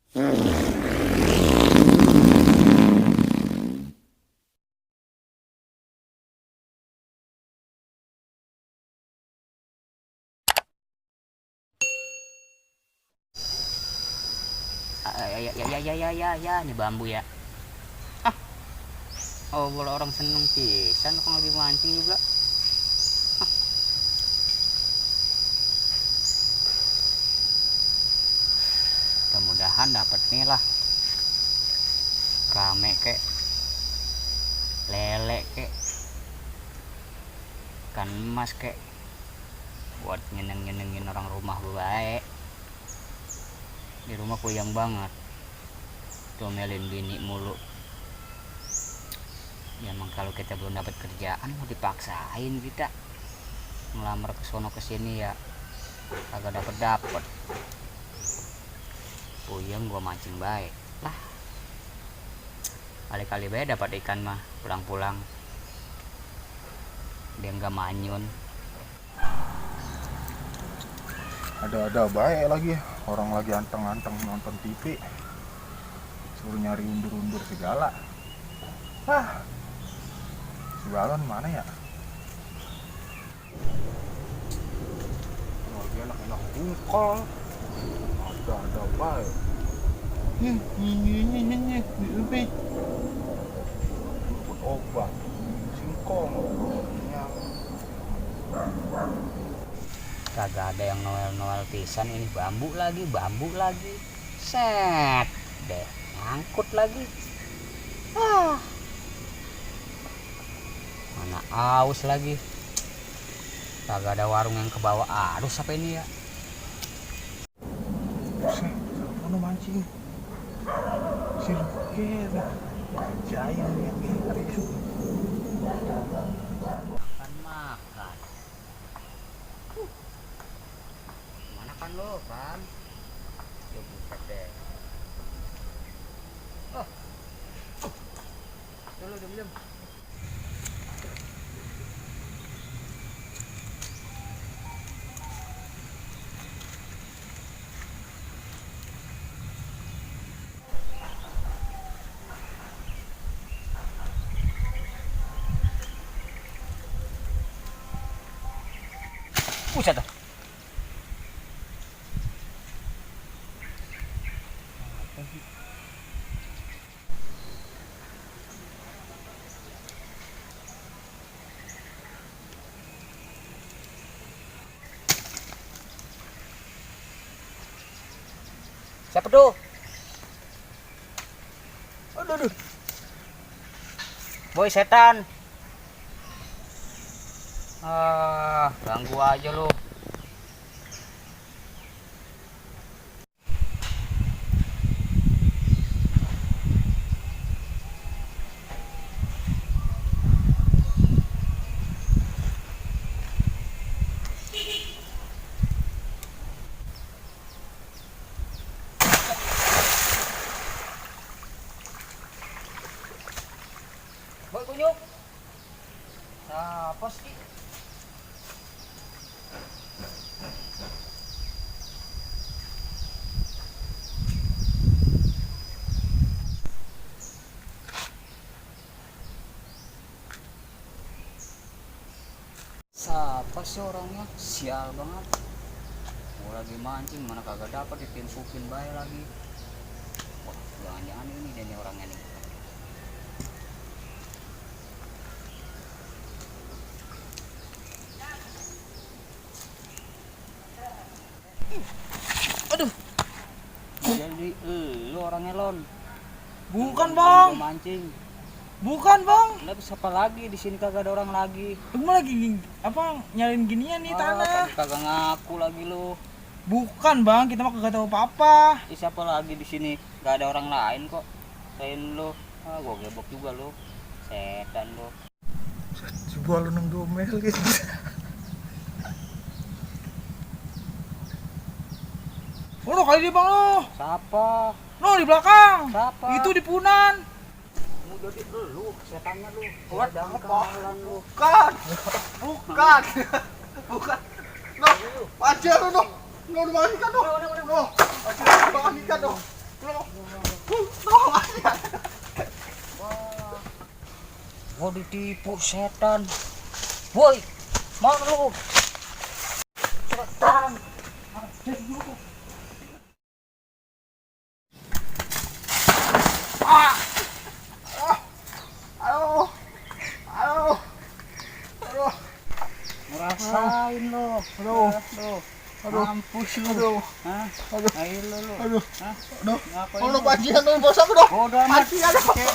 Ya, ini bambu ya. Ah, oh kalau orang seneng pisan kalau lagi mancing juga. Ah. Mudah-mudahan dapat nih lah. Rame kek, lele kek, ikan emas kek, buat nyeneng-nyenengin orang rumah baik. Di rumah puyeng banget, domelin bini mulu. Ya emang kalau kita belum dapat kerjaan mau dipaksain kita ngelamar ke sono ke sini ya kagak dapet. Puyeng gua mancing baik lah. Kali-kali bae dapat ikan mah pulang-pulang dia nggak manyun. Ada baik lagi orang lagi anteng-anteng nonton TV suruh nyari undur-undur segala. Si balon mana ya? Lagi enak-enak ungkol. Ada baik. Ini lebih obat singkong yang Kagak ada yang noel pisan. Ini bambu lagi set deh nyangkut lagi. Mana aus lagi, kagak ada warung yang ke bawah arus apa ini ya. mana mancing si Luker jaya lihat hari itu Makan mana kan lo kan ya buset deh. Dulu diam. Buset dah. Siapa tuh? Aduh. Boy setan. Ganggu aja lu. Boy kunyuk. Apa sih? Siapa sih orangnya? Sial banget. Mau lagi mancing mana kagak dapat ditimpukin bae lagi. Wah, jangan-jangan ini dia nih orangnya nih. Aduh. Jadi lu orangnya Lon. Bukan bang. Mancing. Bukan bang. Lah siapa lagi di sini kagak ada orang lagi. Lu lagi apa nyalin ginian nih tanah? Kagak ngaku lagi lu. Bukan bang, kita mah kagak tahu apa-apa. Siapa lagi di sini? Gak ada orang lain kok. Selain lu. Gua gebok juga lu. Setan lu. sebuah lu neng domel gitu. Oh, kali di bang lo. Siapa? No di belakang. Siapa? Itu di punan. Mau jadi lu, setannya lu. Buat Jangan apa? kenalan lu. Bukan. No, aja lu no. No, dimakan ikan no. No, aja dimakan ikan no. No. Gua ditipu setan. Woi, mana lu? Setan. Aduh, aduh, aduh, Ngerasain lo. aduh, Aduh. aduh, Mampus lu. aduh, Hah? aduh, Ayo lu. aduh, Hah? aduh. Ngapain Oh, lu? pancian dong, bos aku dong. Bodoh amat. Pancian dong. Oke.